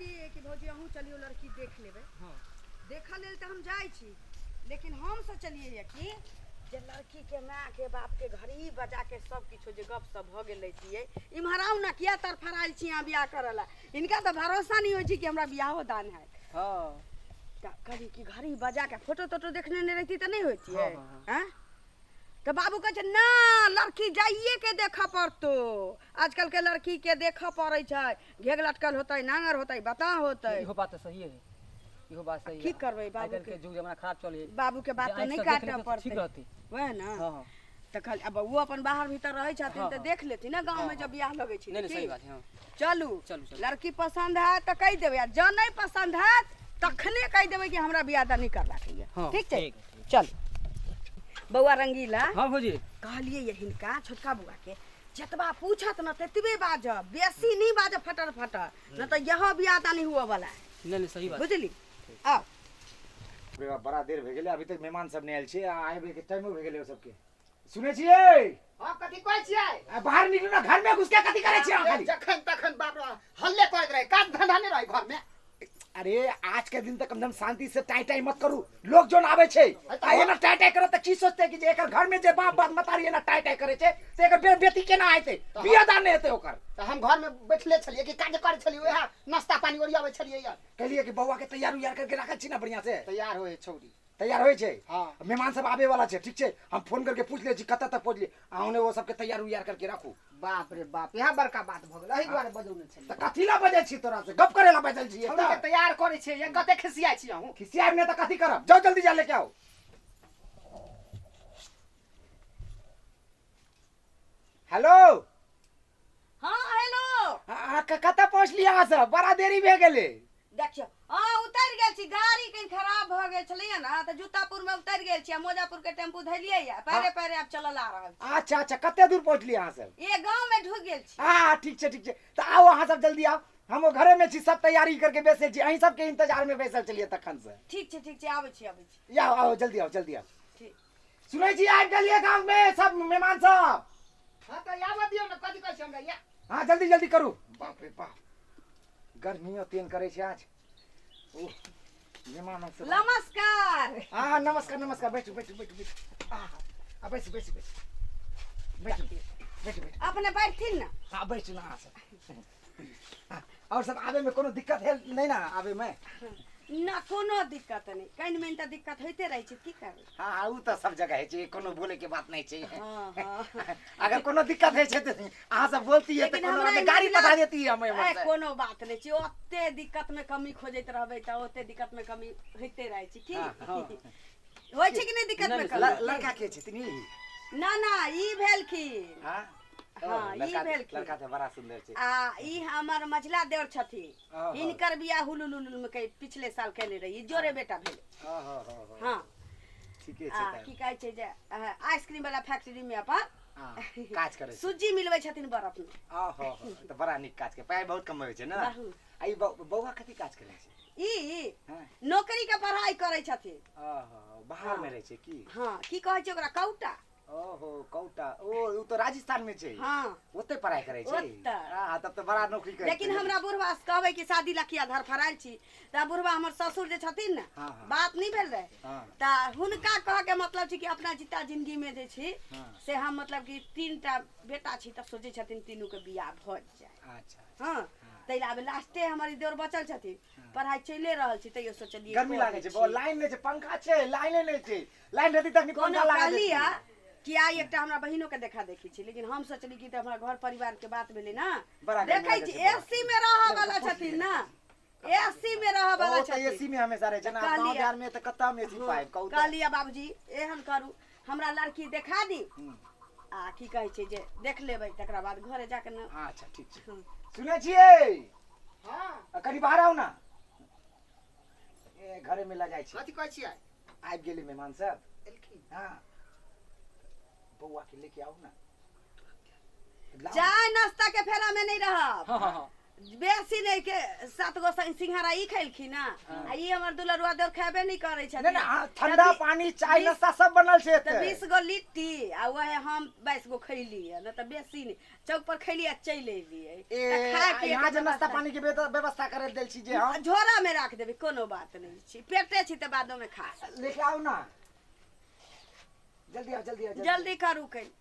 कहलियै कि भौजी अहूँ चलियौ लड़की देख लेबै। हँ। देखऽ लेल तऽ हम जाइ छी, लेकिन हम सोचलियै कि जे लड़कीके मायके बापके घरही बजाके सब किछो जे गप सप भऽ गेल रहितियै। इम्हर आउ ने, किया तड़फड़ायल छी अहाँ बियाह करऽ लए? हिनका तऽ भरोसा नहि होइ छै कि हमरा बियाहो दान हैत। तऽ कहली कि घरही बजाके फोटो तोटो देखने नहि रहिती तऽ नहि होइतियै। आँय, तऽ बाबू कहै छै ना, लड़की जाइए के देखऽ पड़तो, आजकल के लड़की के देखऽ पड़ै छै, घेघ लटकल होतै, नांगर होतै, बताह होतै। इहो बात तऽ सहिए है, इहो बात सही की है। करबै आइ बाबू काल्हि के के युग जमाना खराब चलै है। बाबू के बात जे तऽ आँखि नहि से देख काटऽ लेतै तऽ ठीक पड़तै रहतै। वएह ने। हँ। तऽ कहली अब ओ अपन बाहर भीतर रहै छथिन तऽ देख लेथिन ने गाँव में जब बियाह लगै छै। नहि नहि, की? सही बात है। हँ। चलू। चलू, चलू। लड़की पसन्द हैत तऽ कहि देबै, आ जँ नहि पसन्द हैत तखने कहि देबै कि हमरा बियाह दान नहि करबाक यऽ। हँ। ठीक छै। ठीक, ठीक। चलू बौआ रंगीला। हँ भौजी। कहलियै ये हिनका छोटका बौआ के, जतबा पूछत ने ततबे बाजब, बेसी नहि बाजब फटर फटर, नहि तऽ यह बियाह दान हुअ वाला है। नहि नहि, सही बात। बुझली? आउ। रे बाप, बड़ा देर भए गेलै, अभी तक मेहमान सब नहि आयल छै आ आबे के टाइमो भए गेलै। ओ सबके सुनै छियै? हँ, कथी कहै छियै? आ बाहर निकलू ना, घर में घुस के कथी करै छियै अहाँ खाली? जखन तखन बाप रे हल्ले करैत रहै, काज धंधा नहि रहै घरमे। अरे आज के दिन तक कम से कम शांति से टाई टाई मत करू, लोग जोन आवे छै आ एना टाई टाई करत त की सोचते कि जे एकर घर में जे बाप बाप मतारी एना टाई टाई करे छै त एकर बेटी केना हेतै, बियाह दान नहि हेतै ओकर। तऽ हम घरमे बैठले छलियै कि काज करै छलियै? वएह नाश्ता पानी ओरियाबै छलियै यार। कहलियै कि बौआ के तैयार उयार करके राखल छी ना बढ़िया से? तैयार होइ छौरी। तैयार होइ छै? हँ। मेहमान सब आबे वाला छै। ठीक छै, हम फोन करके पूछ लै छी कतऽ तक पहुँचलियै, अहाँ ओ सबके तैयार उयार करके राखू। बाप रे बाप, इएह बड़का बात भऽ गेल, एहि दुआरे बजौने छलियै। तऽ कथी ला बजै छी? तोरा से गप करे ला बजल छी? छौरी के तैयार करै छियै, ये कते खिसियाइ छी अहूँ। खिसियाब नहि तऽ कथी करब? जाउ जल्दी जा लेके आउ। हेलो। हाँ हेलो। अहाँ कतऽ पहुँचलियै अहाँ सब? बड़ा देरी भए गेलै। देखियौ, हाँ उतरि गेल छी, गाड़ी कनि खराब भऽ गेल छलैया ने तऽ जूतापुर में उतरि गेल छी आ मोजापुर के टेम्पू धैलियै या पैरे पैरे आब चलल आ रहल छी। अच्छा अच्छा, कते दूर पहुँचलियै अहाँ सब? ए गाँव में ढुकि गेल छी। हाँ ठीक छै, ठीक छै, तऽ आउ अहाँ सब जल्दी आउ, हम घरे में छी, सब तैयारी करके बैसल छी, अहीं सबके इंतजार में बैसल छलियै तखन से। ठीक छै, ठीक छै, आबै छी, आबै छी। आउ आउ, जल्दी आउ, जल्दी आउ। ठीक। सुनै छी, आबि गेलियै गाँव में सब मेहमान सब। हँ तऽ आबऽ दियौ ने, कथी कहै छी हमरा या। हाँ जल्दी जल्दी करू। बाप रे बाप, गर्मियो तेन करै छै आज। ओह, मेहमान सब। नमस्कार। हाँ नमस्कार नमस्कार, बैठू बैठू बैठू बैठू, आ बैसू बैसू बैसू बैठू बैठू बैठू। अपने बैठथिन ने। हाँ बैठू ना अहाँ सब। हाँ, और सब आबे में कोनो दिक्कत है नहीं ना आबे में? ना, कोनो दिक्कत नहि, कनि मनि तऽ दिक्कत होइते रहै छै, की करबै। हाँ हाँ, उ तऽ सब जगह होइ छै, कोनो बोले के बात नहीं छै। हाँ हाँ। अगर कोनो दिक्कत होइ छै तऽ अहाँ सब बोलती है तऽ लेकिन कोनो हमरा बात, गाड़ी पठा देती है हमें ए, से। कोनो बात नहि छै, ओते दिक्कत में कमी खोजैत रहबै तऽ ओते दिक्कत में कमी होइते रहै छै की। हाँ। होइ छै कि नहि दिक्कत में नहि, कमी? लड़का के छथिन ई? ना ना, ई भेलखिन। हाँ? ओ, हाँ, ई लड़का भेलखिन। लड़का तऽ बड़ा सुंदर छै। आ ई हमर मझिला देवर छथिन। ओहो। हिनकर बियाह हुलुल में पिछले साल केने रही, जोरे बेटा भेलै। ओहो, हो, हो। हाँ। ठीके आ छै तऽ। की कहै छै जे आइसक्रीम वाला फैक्ट्री में अपन हाँ, काज करै छै। सुज्जी मिलबै छथिन बरफ में। ओहो हो, तऽ बड़ा नीक काज के, पाइ बहुत कमबै छै ने। बहुत। आ ई बौआ कथी काज करै छै? ई हाँ। नौकरी के पढ़ाई करै छथिन। ओहो, बाहर में रहै छै की? हाँ, की कहै छै ओकरा, कौटा। ओहो, कौटा, ओ उ तऽ राजस्थान में छै। हाँ। ओते पढ़ाई करै छै। ओतऽ। हाँ, तब तऽ बड़ा नौकरी करै लेकिन छै। हमरा बुढ़वा से कहबै कि शादी ला किया धरफड़ायल छी, तऽ बुढ़वा हमर ससुर जे छथिन ने, हाँ, हाँ। बात नहि भेल रहै, हाँ। तऽ हुनका कहऽ के मतलब छै कि अपना जिता जिंदगी में जे छी हाँ। से हम मतलब कि 3टा बेटा छी तऽ सोचै छथिन तीनू के बियाह भऽ जाय। अच्छा। हाँ, ताहि ला आब लास्टे हमर ई देवर बचल छथिन, पढ़ाई चलिए रहल छै, तैयो सोचलियै गर्मी कऽ लागै दै छै छी। बहुत, लाइन नहि छै, पंखा छै, लाइने नहि छै, लाइन रहती तखनी कोनो पंखा लगा कहलियै देती। कि आइ एकटा हमरा बहिनो के देखा देखी छी, लेकिन हम सोचली कि तऽ हमरा घर परिवार के बात भेलै ना। बड़ा गर्मी देखै लागै छी छै बड़ा। एसी में रहऽ वाला छथिन ना, एसी में रहऽ वाला ओ तऽ छथिन। एसी में हमेशा रहै छै ना, कहलियै। गाँव बिहार में तऽ कतऽ हम एसी पाएब कहू तऽ। कहलियै बाबूजी एहन करू, हमरा लड़की देखा दी आ की कहै छै जे देख लेबै तकरा बाद घरे जाके ने। अच्छा ठीक छै। हाँ। सुनै छियै? हँ। आ कनि बाहर आउ ना, ए घरे में लऽ जाइ छी। कथी कहै छियै? आबि गेलै मेहमान सब। एलखिन? हाँ, बौआ के लेके आउ ना, लाउ। चाय नाश्ता के फेरा में नहीं रहब। हाँ हाँ हाँ। बेसी नहि के सात गो सिंघाड़ा ई खेलखिन आ ई हमर दुलरुआ देव खेबे नहि करै छथिन। नहि नहि, ठंडा पानी चाय नाश्ता सब बनल छै तऽ एतऽ। 20 गो लिट्टी आ वएह हम 22 गो खैली, नहि तऽ बेसी नहि। चौक पर खैली आ चलि एलियै। ए तऽ खाय पियै यहाँ के जे नाश्ता व्यवस्था। पानी के व्यवस्था करे देल छी जे हम झोरा में राख देबै, कोनो बात नहि छी। पेटे छी तऽ बादो में खा सकै। लेके आउ ना, जल्दी आओ, जल्दी आओ। जल्दी करू कनि।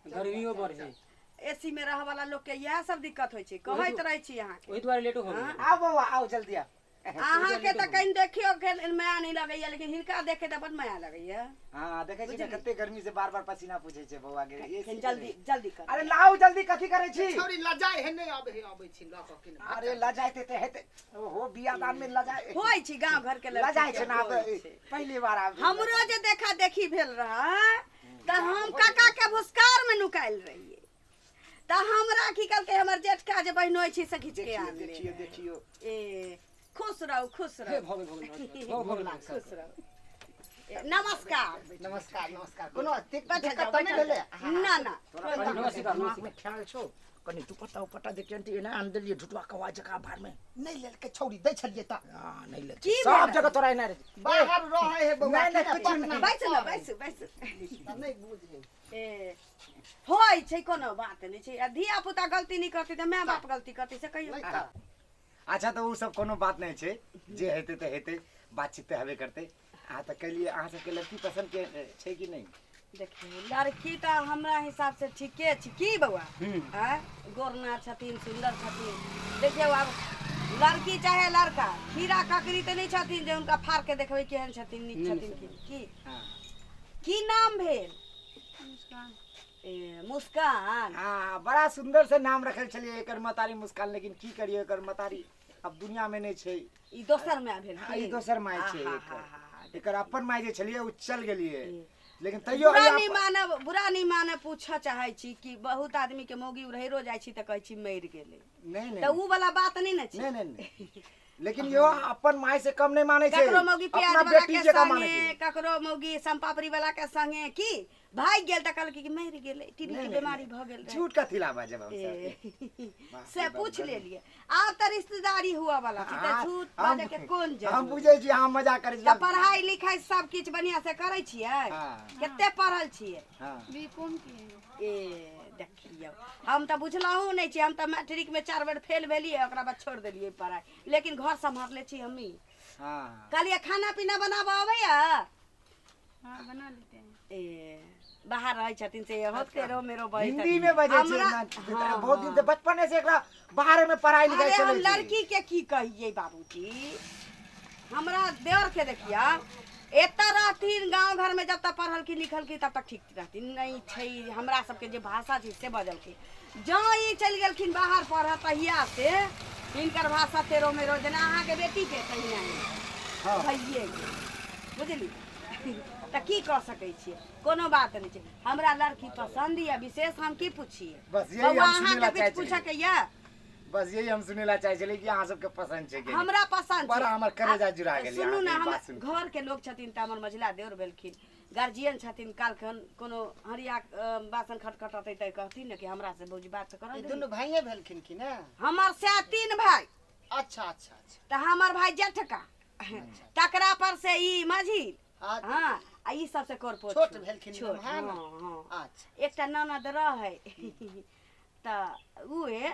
गर्मियो बड़ है। एसी में रहऽ वाला लोक के इएह सब दिक्कत होइ छै, कहैत रहै छी अहाँके। ओहि दुआरे लेटो हो गेल। आओ बौआ, आओ, जल्दी आओ। अहाँके तऽ कनि देखियौ के माया नहि लगैया, लेकिन हिनका देखे तऽ बड माया लगैया। हाँ, देखै छी ने कते गर्मी से बार बार पसीना पूछे छै बौआ के। AC कनि जल्दी जल्दी कर। अरे लाउ जल्दी, कथी करै छी? छौरी लजाय है, नहि आबै है, आबै छी लऽ कऽ कि ने। अरे लजाइते ते हेते, ओहो बियाह दान में लजाय होइ छै गाँव घर के लड़की लजाइ के छै ना। होइ छै। पहली बार आब हमरो जे देखा देखी भेल रहे तऽ हम काका के भुसकार में नुकायल रहियै, तऽ हमरा की कहलकै, हमर जेठका जे बहिनोइ छी से खींच के देखियो। आनले। देखियो, देखियो। ए खुश रहू, खुश हे रहू। भऽ गेल, भऽ गेल, भऽ गेल, भऽ गेल। खुश रहू। ए, नमस्कार। नमस्कार, नमस्कार। कोनो बैठल दिक्कत जाउ, तऽ नहि बैठल भेलै? जाउ। ना ना। तोरा कनि नमस्कार, दिमाग में ख्याल छौ, कनि दुपट्टा उपट्टा जे केंटी एना आन देलियै ढुटुआ कौआ जकाँ बाहर में। नहि लेलकै छौरी, दै छलियै तऽ। हाँ, नहीं ले। की सब भेलै? जगह तोरा एना रहै। बाहर रहै है बौआ। नहि, नहि, कि ने, किछु पटना नहि। बैस ने, बैस बैस। नहि बुझै। ए होइ छै, कोनो बात नहि छै। आ धिया पुता गलती नहि करतै तऽ माय बाप गलती करतै, से कहियौ। नहि तऽ। अच्छा, तऽ ओ सब कोनो बात नहि छै, जे हेतै तऽ हेतै, बातचीत तऽ हेबे करतै। अहाँ तऽ कहलियै, अहाँ सबके लड़की पसन्द के छै कि नहि? देखियौ, लड़की तऽ हमरा हिसाब से ठीके छै। की बौआ? आँय, गोरना छथिन, सुन्दर छथिन। देखियौ, आब लड़की चाहे लड़का, खीरा ककड़ी तऽ नहि छथिन जे हुनका फाड़ के देखबै केहन छथिन, नीक छथिन कि की। हाँ। की नाम भेल? ए मुस्कान। हाँ, बड़ा सुंदर से नाम रखल छलियै एकर मतारी मुस्कान, लेकिन की करियै, एकर मतारी अब दुनिया में नहि छै। ई दोसर माय भेल? हाँ, ई दोसर माय छै। आहा, एकर हा, हा, एकर अपन माय जे छलियै ओ चल गेलियै, लेकिन तैयो बुरा ई नहि मानब, बुरा नहि मानब, पूछऽ चाहै छी कि बहुत आदमी के मौगी उड़ैरो जाइ छी तऽ कहै छी मरि गेलै। नहि। तऽ नहि। उ वाला बात नहि ने छै? नहि नहि नहि, लेकिन इहो अपन माय से कम नहि मानै छै। ककरो मौगी प्याज अपना वाला बेटी के जकाँ मानै संगे छै। ककरो मौगी सोनपापड़ी वाला के संगे की भागि गेल तऽ कहलकै कि मरि गेलै, टीबी नहि, के नहि, बीमारी भऽ गेल रहै। झूठ कथी ला बाजब हम सब? ए, बाप से रे बाप, पूछ गर्मी। लेलियै। आब तऽ रिश्तेदारी हुआ वाला छै तऽ हाँ, झूठ हम बाजै के कोन हम जरूरत? बुझै छी, अहाँ मजाक करै छी। तऽ पढ़ाई लिखाई सब किछु बढ़िआँ से करै छियै? हाँ। कते पढ़ल छियै? हाँ। बीकॉम किए। ए देखियौ, हम तऽ बुझलहुँ नहि छी। हम तऽ मैट्रिकमे चारि बेर फेल भेलियै, ओकरा बाद छोड़ि देलियै पढ़ाइ, लेकिन घर सम्हारले छी हमही। कहलियै, खाना पीना बनाबऽ अबैया? हाँ, बना लेते हैं। ए बाहर रहै छथिन से होत तेरो मेरो बजै हिंदी में बजै छै। ना, बहुत दिन से बचपने से एकरा बाहर में पढ़ाई लिखाई अरे हम चलै छै। लड़की के की कहियै बाबूजी, हमरा देवर के देखिया, एतऽ रहथिन गाँव घर में, जब तक पढ़लखिन लिखलखिन तब तक ठीक रहथिन। नहि छै, हमरा सबके जे भाषा छै से बजलखिन। जँ ई चलि गेलखिन बाहर पढ़ऽ, तहिया से हिनकर भाषा तेरो मेरो, जेना अहाँके बेटीके तहिना भइए गेल, बुझली? तऽ की कऽ सकै छियै? कोनो बात नहि छै। हमरा लड़की पसन्द यऽ, विशेष हम की पुछियै? बस यही बौआ, हम सुनै ला अहाँके चाहै किछु पूछऽके यऽ? बस यही हम सुनै ला चाहै छलियै कि अहाँ सबके पसन्द छै कि नहि। हमरा पसन्द बड़ा छै। हमर करेजा जुड़ा गेलै सुनू ने, अहाँके ई हमर बात सुनि के। घर के लोग छथिन तऽ हमर मझिला देवर भेलखिन, गार्जियन छथिन। काल्हि कोनो हरिया बासन खटखटतै तऽ कहथिन ने कि हमरा से भौजी बात ई करऽ। दुनू भाइये भेलखिन कि ने? हमर से तीन भाई। अच्छा अच्छा अच्छा। तऽ हमर भाई जेठका, तकरा पर से ई मझिल। हाँ, आ ई सबसे करपोच। छोट भेलखिन। छोट। नमहर? हाँ हाँ। अच्छा। एकटा ननद रहै तऽ उहे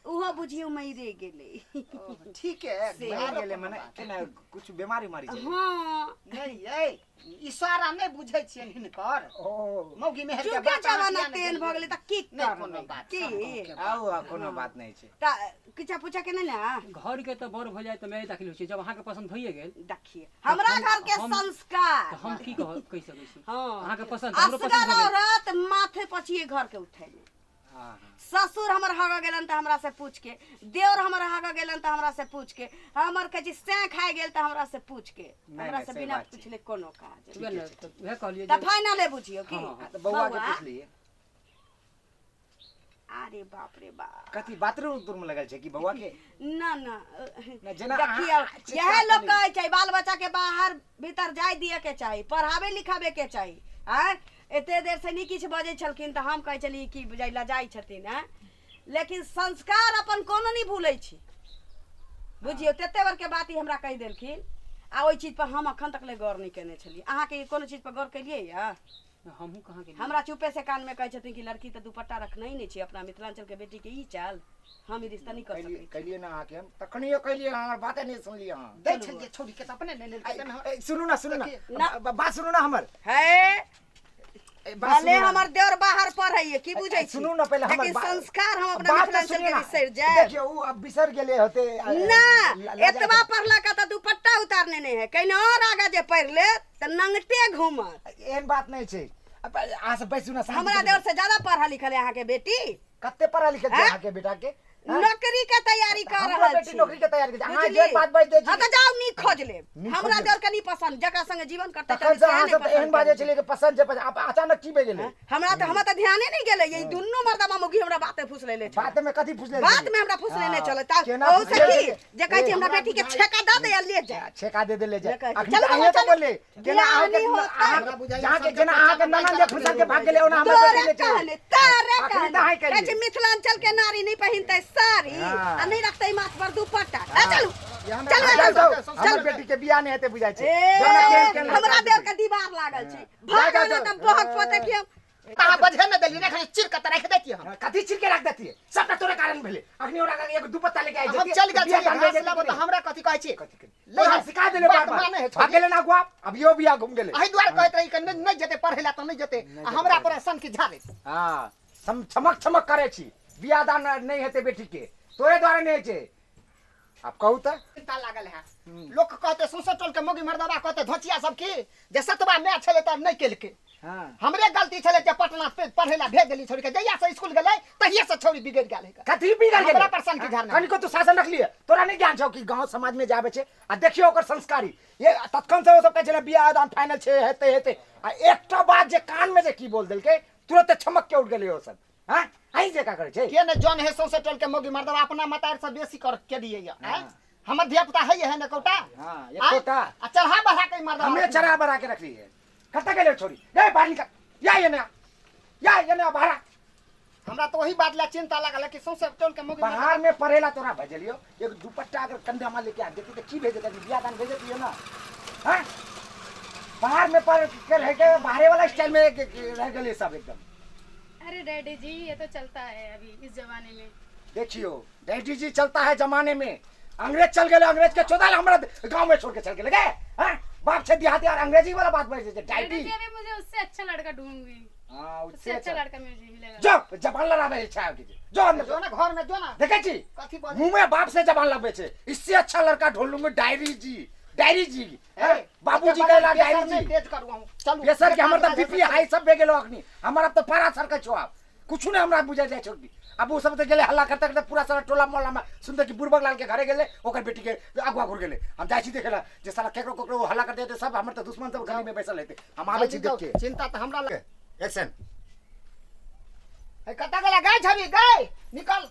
ओहो बुझियौ मरिए गेलै। ओ, ठीक है। से। मरि गेलै मने केना, कुछ बीमारी उमारी छै? हाँ। नहि यै, इशारा नहि बुझै छियनि हिनकर। ओ मौगी मेहर के चूँकि बात अहाँ जमाना किया नहि तेहन भऽ गेलै तऽ की नहि कोनो करबै? बात, की सब गाँवके बात। आउ आउ, कोनो बात नहि छै। तऽ किछु पूछऽ के नहि ने? घर के तऽ बड़ भऽ जाय तऽ मैं दाखिल होइ छै। जब अहाँके पसन्द भइए गेल देखिए हमरा घर के संस्कार तऽ हम की कहि सकै छी? अहाँके पसन्द हमरो असगर पसन्द भऽ गेल। औरत माथे पछिए घर के उठेने। हाँ हाँ ससुर हमर हग गेलन तऽ हमरा से पूछ के, देवर हमर हग गेलन तऽ हमरा से पूछ के, हमर कहै छी सैं खाय गेल तऽ हमरा से पूछ के। नहि, हमरा से सही बिना बात छै। पूछले कोनो काज उएह ने, तऽ उएह कहलियै तऽ जे फाइनले बुझियौ की? हाँ, हाँ। तऽ बौआ के बौआ? पुछलियै। अरे बाप रे बाप। कथी बाथरूम उथरूम लगल छै कि बौआ के? ना ना। ना, जेना देखियौ, चित्कार इएह लोक करी। कहै छै बाल बच्चा के बाहर भीतर जाय दिअ के चाही, पढ़ाबे लिखाबे के चाही। आँय, एते देर से नहि किछु बजै छलखिन तऽ हम कहै छलियै कि बुझाइ लजाइ छथिन। आँय, लेकिन संस्कार अपन कोनो नहि भूलै छी। बुझियौ तते बड़के बात ई हमरा कहि देलखिन आ ओहि चीज पर हम अखन तक ले गौर नहि केने छलियै। अहाँके कोनो चीज पर गौर केलियै या? हमहूँ कहाँ गेलियै। हमरा चुपे से कान में कहै छथिन कि लड़की तऽ दुपट्टा रखने ही नहि छै, अपना मिथिलांचल के बेटी के ई चाल, हम ई रिश्ता नहि कर सकै छी। कहलियै ना अहाँके हम तखनियो कहलियै, अहाँ हमर बाते नहि सुनलियै अहाँ। दै छलियै छौड़ी के तऽ अपने नहि लेलकै तैमे हम- सुनू ना, सुनू ना, ना। बात सुनू ना हमर। है बात भले सुनू ना। हमर देवर बाहर पढ़ैये की बुझै छी, सुनू ना पहिले हमर लेकिन बात। संस्कार हम अपना बात तऽ मिथिलांचल सुनियौ के ना। बिसरि जायब। देखियौ उ अब बिसरि गेलै होते। ना एतबा पढ़लक तऽ दुपट्टा उतारने नहि है, कहीं और आगा जे पढ़ि लेत तऽ नंगटे घूमत। एहन बात नहि छै, अब अहाँ सब बैसू ना, शांति हमरा से। देवर से ज्यादा पढ़ल लिखल है अहाँके बेटी। कते पढ़ल लिखल छै हैं? अहाँके बेटा के? हैं? नौकरी के तैयारी कर हमरो रहल बेटी छी। नौकरी के तैयारी करै छै। अहाँ बुझलियै? जे बात बाजि दै छी। हाँ तऽ जाउ नीक खोज लेब, नीक हमरा खोज लेब। देवर के नहीं पसंद, जकरा संगे जीवन कटतै तखन से तकरा अहाँ सएह सब नहि तऽ एहन पसंद बाजै करतै। छलियै कि पसंद छै, पसंद, आब अचानक की भए गेलै? हमरा तऽ ध्याने नहि गेलै, ई दुनू मर्दबा मौगी हमरा बाते फुस लेले छलै। बात में कथी फुसले? बात में हमरा फुस लेने छलै त केना ओहू से फुसले? की जे कहै छी हमरा बेटी के छेका दऽ दे आ ले जाए। छेका दे दे ले जाए। जे कहै छी, अखन चलू अहिए बाबा, तऽ चलू। बोलले केना बियाह अहाँके नहि होतै। हमरा बुझाइए जहाँ के सबके जेना अहाँके बच्चा ननद जे फुसल के भाग गेलै ओना हमर तोरे बेटी ले चलि। कहने, तोरे अखन कहने। तऽ अहाँ कहै छी कहलियै। मिथिलांचल के नारी नहि पहिनतै साड़ी हाँ। आ नहि रखतै माथ पर दुपट्टा। ए, चलू ये हमरा- चलू, चल चलू, जाउ, चलू। हमर बेटी के बियाह नहि हेतै बुझाइ छै। ए, जौना केहन केहन हमरा लड़का देवर के दीवार लागल छै, जाउ, भाग जाउ, ना जाउ। तऽ बहक पोते कि हम अहाँ बझे नहि देलियै ने, खाली चीर के तऽ राखि दैतियै हम। हाँ, कथी चीर के राख देतियै? सबटा तोरे कारण भेलै। अखनी ओकरा एगो दुपट्टा लेके आइ हम जैतियै, चलि गेल बियाह छलियै दान भए घास जैतियै लेबऽ कि तऽ नहि? हमरा कथी कहै छी? कथी कथी? ले तोरा हम सिखा देले बात बार बार। मानै है भाग छोड़ी। गेलै ना अगुआ, अभियो बियाह घुम गेलै। एहि दुआरे कहैत रही कि नहि जेतै पढ़ै लए तऽ नहि जेतै, आ हमरा पर सन की झाड़े। हाँ, चमक चमक करै छी, बियाह दान नहि हेतै बेटी के, तोरे द्वारे नहि होइ छै। आब कहू तऽ। चिंता लागल है, लोक कहते सौंसे टोल के मौगी मर्दबा कहते धोचिया सब की जे सतबा माय छलै तऽ नहि केलकै। हाँ। हमरे गलती छलै जे पटना पे पढ़ै लए भेज देली छोड़ी के, जहिया से स्कूल गेलै तहिये से छौड़ी बिगड़ि गेल है। कथी बिगड़ गेलै? हमरा पर सन की झाड़ना। कनिको तू शासन रखलिए, तोरा नहि ज्ञान छौ कि गांव समाज में जाबे छै आ देखियो ओकर संस्कारी। ये तत्खन से ओ सब कहै छलै बियाह दान फाइनल छै, हेतै हेतै, आ एकटा बात जे कान में जे की बोल देलकै तुरंत चमक के उठ गेलै ओ सब। हाँ, अहीं जेका करै छै। के ने जन है सौंसे टोल के मौगी मर्दबा अपना मतार से बेसी कर के दिए या, आँय? हमर धिया पुता है है ने कोटा? हाँ, एकोटा। आ चढ़ा बढ़ा के मर्दबा हमरे चढ़ा बढ़ा के रखली है। कतऽ गेलै छोरी? ए बाहर निकल, या ये ना, या ये ना बाहर आ। हमरा तो वही बात ला चिंता लागल कि सौंसे टोल के मौगी मर्दबा बाहर में पढ़ेला तोरा भेजलियो, एक दुपट्टा अगर कंधा में लेके आ देती तो की भेजते? बियाह दान भेजती है ना? हाँ, बाहर में पढ़ के रह के बाहरे वाला स्टाइल में रह गेलै सब एकदम। अरे डैडी जी ये तो चलता है अभी इस जमाने में। देखियो डैडी जी चलता है जमाने में, अंग्रेज चल गए, अंग्रेज के चौदह हमरा गांव में छोड़ के चल गए गए। हाँ, बाप से देहाती और अंग्रेजी वाला बात बोले छै डैडी डैडी। जी अभी मुझे उससे अच्छा लड़का ढूंढूंगी। हाँ, उससे उससे अच्छा अच्छा लड़का मुझे मिलेगा। जो जबान लड़ावे छै आगे जे, जो अंदर जो ना घर में जो ना। देखै छी कथी बोले? मुंह में बाप से जबान लड़बै छै, इससे अच्छा लड़का ढूंढ लूंगी डायरी जी, डायरी जी, ए, बाबूजी एते कहला प्रेशर डायरी नहि जी। तेज करू अहूँ। चलू। प्रेशर के हमर तऽ बीपी हाई सब भए गेलो अखनी, हमर अब तऽ पारा सरकै छौ, आब कुछु नहि हमरा बुझा जाइ छौ। अब ओ सब तऽ गेलै हल्ला करते करते पूरा सारा टोला मोहल्ला में सुनते कि बुड़बक लाल के घरे गेलै, ओकर बेटी के अगुआ घुर गेलै। हम जाइ छी देखे ला जे साला केकरो केकरो हल्ला करते हेतै, सब हमर तऽ दुश्मन सब गली में बैसल हेतै। हम आबै छी देख के। चिंता तऽ हमरा लग- एक्शन। ए, कतऽ गेलै? गै छवि, गै निकल।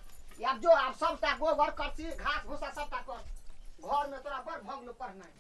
आब जो, आब सबटा गोबर करसी घास भूसा सबटा कर। घर में तोरा बड़ भऽ गेलौ पढ़नाइ।